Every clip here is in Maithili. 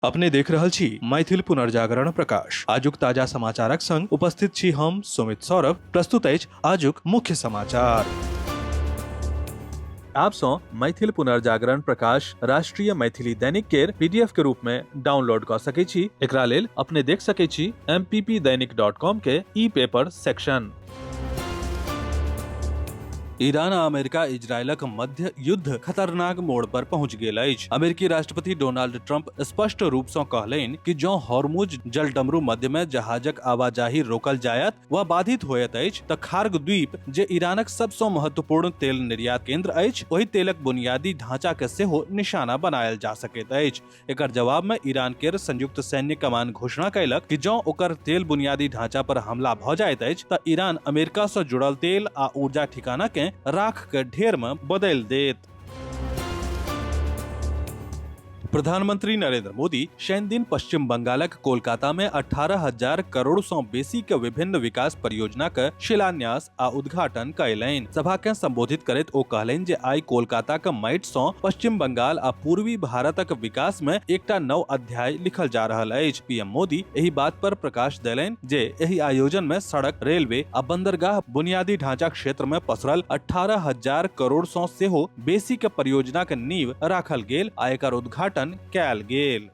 अपने देख रहल छी मैथिल पुनर्जागरण प्रकाश। आजुक ताजा समाचारक संग उपस्थित छी हम सुमित सौरभ। प्रस्तुत अछि आजुक मुख्य समाचार। आप सँ मैथिल पुनर्जागरण प्रकाश राष्ट्रीय मैथिली दैनिक केर पीडीएफ के रूप में डाउनलोड कऽ सकै छी। एकरा लेल अपने देख सकै छी mppdainik.com के ई पेपर सेक्शन। ईरान आ अमेरिका इजरायलक मध्य युद्ध खतरनाक मोड़ पर पहुंच गेल अछि। अमेरिकी राष्ट्रपति डोनाल्ड ट्रंप स्पष्ट रूप सँ कहलनि कि जँ हॉर्मुज जलडमरू मध्य में जहाजक आवाजाही रोकल जायत वा बाधित होयत अछि त खार्ग द्वीप, जे ईरानक सबसँ महत्वपूर्ण तेल निर्यात केंद्र अछि, ओहि तेलक बुनियादी ढांचा के सेहो निशाना बनायल जा सकैत अछि। एकर जवाब में ईरान केर संयुक्त सैन्य कमान घोषणा कयलक कि जँ ओकर तेल बुनियादी ढांचा पर हमला भ जाइत अछि त ईरान अमेरिका सँ जुड़ल तेल आ ऊर्जा ठिकाना के राख के ढेर में बदलि देत। प्रधानमंत्री नरेंद्र मोदी शनि दिन पश्चिम बंगालक कोलकाता में 18,000 करोड़ सँ बेसी के विभिन्न विकास परियोजना के शिलान्यास आ उद्घाटन कयलनि। सभा के संबोधित करैत ओ कहलनि जे आइ कोलकाताक माटि सँ पश्चिम बंगाल आ पूर्वी भारतक विकास में एकटा नव अध्याय लिखल जा रहल अछि। पीएम मोदी एहि बात पर प्रकाश देलनि जे एहि आयोजन में सड़क, रेलवे आ बंदरगाह बुनियादी ढांचा क्षेत्र में पसरल 18,000 करोड़ सँ सेहो बेसी के परियोजनाक नींव राखल गेल आ एकर उद्घाटन कयल गेल।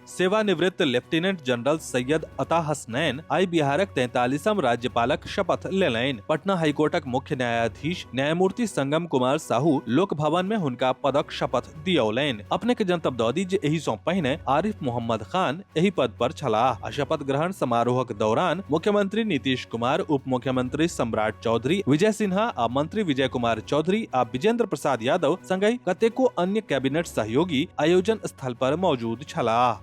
सेवानिवृत्त लेफ्टिनेंट जनरल सैयद अता हसनैन आइ बिहारक 43म राज्यपालक शपथ लेलनि। पटना हाईकोर्टक मुख्य न्यायाधीश न्यायमूर्ति संगम कुमार साहू लोक भवन में हुनका पदक शपथ दियौलनि। अपने के जनतब दऽ दी जे एहि सँ पहिने आरिफ मोहम्मद खान एहि पद पर छलाह आ शपथ ग्रहण समारोहक दौरान मुख्यमंत्री नीतीश कुमार, उप मुख्यमंत्री सम्राट चौधरी, विजय सिन्हा आ मंत्री विजय कुमार चौधरी आ विजेंद्र प्रसाद यादव संगहि कतेको अन्य कैबिनेट सहयोगी आयोजन स्थल पर मौजूद छलाह।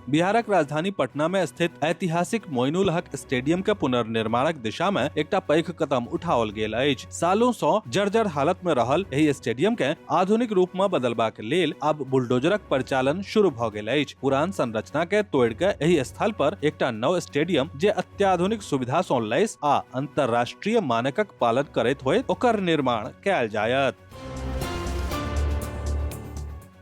बिहारक राजधानी पटना में स्थित ऐतिहासिक मोइनुल हक स्टेडियम के पुनर्निर्माणक दिशा में एकटा पैघ कदम उठाओल गेल अछि। सालों सँ जर्जर हालत में रहल एहि स्टेडियम के आधुनिक रूप में बदलबाक लेल आब बुलडोजरक परिचालन शुरू भ गेल अछि। पुरान संरचना के तोड़ि के एहि स्थल पर एकटा नव स्टेडियम जे अत्याधुनिक सुविधा सँ लैस आ अंतर्राष्ट्रीय मानकक पालन करैत होयत, ओकर निर्माण कयल जायत।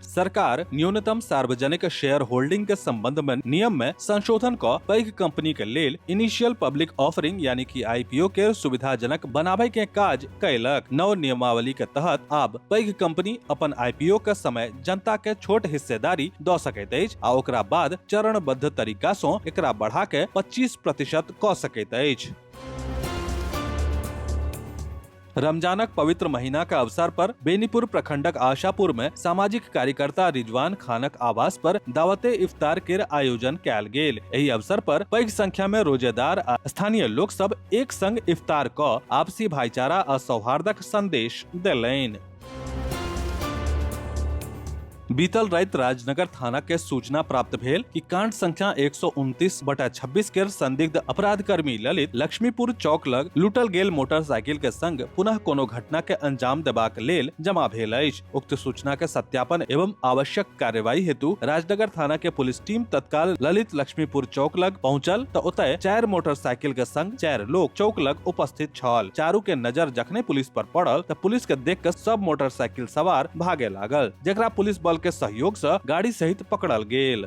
सरकार न्यूनतम सार्वजनिक शेयर होल्डिंग के संबंध में नियम में संशोधन क पैघ कंपनी के लेल इनिशियल पब्लिक ऑफरिंग यानी कि आईपीओ के सुविधाजनक बनाबय के काज कयलक। नव नियमावली के तहत आब पैघ कंपनी अपन आईपीओ के समय जनता के छोट हिस्सेदारी द सकैत अछि आ ओकरा बाद चरणबद्ध तरीका सँ एकरा बढ़ा के 25% क सकैत अछि। रमजानक पवित्र महीना के अवसर पर बेनीपुर प्रखंडक आशापुर में सामाजिक कार्यकर्ता रिजवान खानक आवास पर दावते इफ्तार के आयोजन कयल गेल। एहि अवसर पर पैघ संख्या में रोजेदार आ स्थानीय लोक सब एक संग इफ्तार क आपसी भाईचारा आ सौहार्दक संदेश देलनि। बीतल राति राजनगर थाना के सूचना प्राप्त भेल कि कांड संख्या 129/26 के संदिग्ध अपराधकर्मी ललित लक्ष्मीपुर चौक लग लूटल गेल मोटरसाइकिल के संग पुनः कोनो घटना के अंजाम देबाक लेल जमा भेल अछि। उक्त सूचना के सत्यापन एवं आवश्यक कार्रवाई हेतु राजनगर थाना के पुलिस टीम तत्काल ललित लक्ष्मीपुर चौक लग पहुंचल त ओतय 4 मोटरसाइकिल के संग 4 लोग चौक लग उपस्थित छल। चारू के नजर जखने पुलिस पर पड़ल त पुलिस के देख के सब मोटरसाइकिल सवार भागे लागल, जेकरा पुलिस बल के सहयोग से गाड़ी सहित पकड़ल गेल।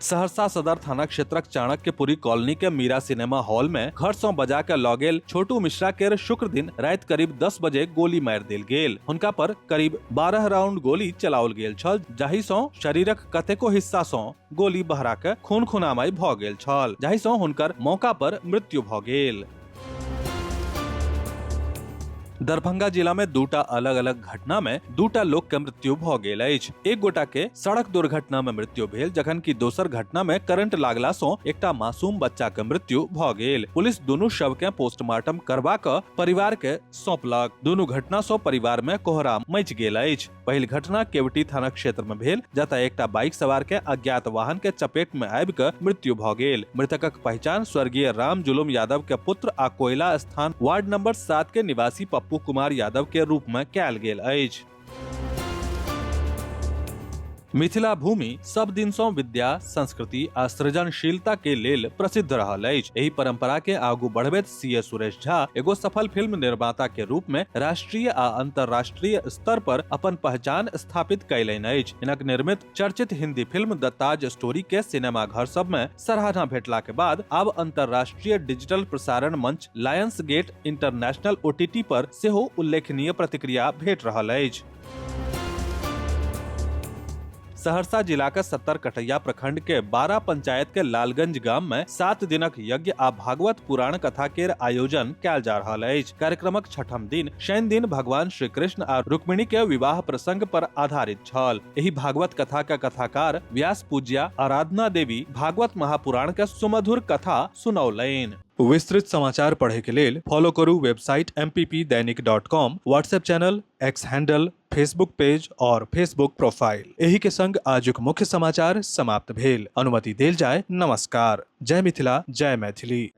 सहरसा सदर थाना क्षेत्रक चाणक्यपुरी कॉलोनी के मीरा सिनेमा हॉल में घर से बजा के लऽ गेल छोटू मिश्रा के शुक्र दिन राति करीब 10 बजे गोली मारि देल गेल। हुनका पर करीब 12 राउंड गोली चलाओल गेल छल, जाहि सँ शरीरक कतेको हिस्सा सँ गोली बहरा के खून खुनामाई भऽ गेल छल, जाहि सँ हुनकर मौका पर मृत्यु भऽ गेल। दरभंगा जिला में दूटा अलग अलग घटना में दूटा लोक के मृत्यु भ गेल अछि। एक गोटा के सड़क दुर्घटना में मृत्यु भेल, जखन कि दोसर घटना में करंट लागला सँ एकटा मासूम बच्चा के मृत्यु भ गेल। पुलिस दुनू शव के पोस्टमार्टम करबा क परिवार के सौंपलक। दुनू घटना सँ परिवार में कोहराम मचि गेल अछि। पहिल घटना केवटी थाना क्षेत्र में भेल, जतय एकटा बाइक सवार के अज्ञात वाहन के चपेट में आबि क मृत्यु भ गेल। मृतकक पहचान स्वर्गीय राम जुलुम यादव के पुत्र आ कोयला स्थान वार्ड नंबर 7 के निवासी पप्पू कुमार यादव के रूप में कयल गेल अछि। मिथिला भूमि सब दिन सँ विद्या, संस्कृति आ सृजनशीलता के लेल प्रसिद्ध रहल अछि। एहि परंपरा के आगू बढ़बैत सीए सुरेश झा एगो सफल फिल्म निर्माता के रूप में राष्ट्रीय आ अंतर्राष्ट्रीय स्तर पर अपन पहचान स्थापित कयलनि अछि। हिनक निर्मित चर्चित हिंदी फिल्म द ताज स्टोरी के सिनेमा घर सब में सराहना भेटला के बाद आब अंतर्राष्ट्रीय डिजिटल प्रसारण मंच लायंस गेट इंटरनेशनल ओटीटी पर सेहो उल्लेखनीय प्रतिक्रिया भेट रहल अछि। सहरसा जिला के सत्तर कटैया प्रखंड के 12 पंचायत के लालगंज गाम में 7 दिनक यज्ञ आ भागवत पुराण कथा के आयोजन कयल जा रहल अछि। कार्यक्रमक छठम दिन शनि दिन भगवान श्री कृष्ण आ रुक्मिणी के विवाह प्रसंग पर आधारित छल। एहि भागवत कथा के कथाकार व्यास पूज्या आराधना देवी भागवत महापुराण के सुमधुर कथा सुनौलनि। विस्तृत समाचार पढ़े के लेल फॉलो करू website mppdainik.com, WhatsApp channel, X handle, Facebook page और फेसबुक प्रोफाइल। एही के संग आजुक मुख्य समाचार समाप्त भेल। अनुमति देल जाय। नमस्कार। जय मिथिला, जय मैथिली।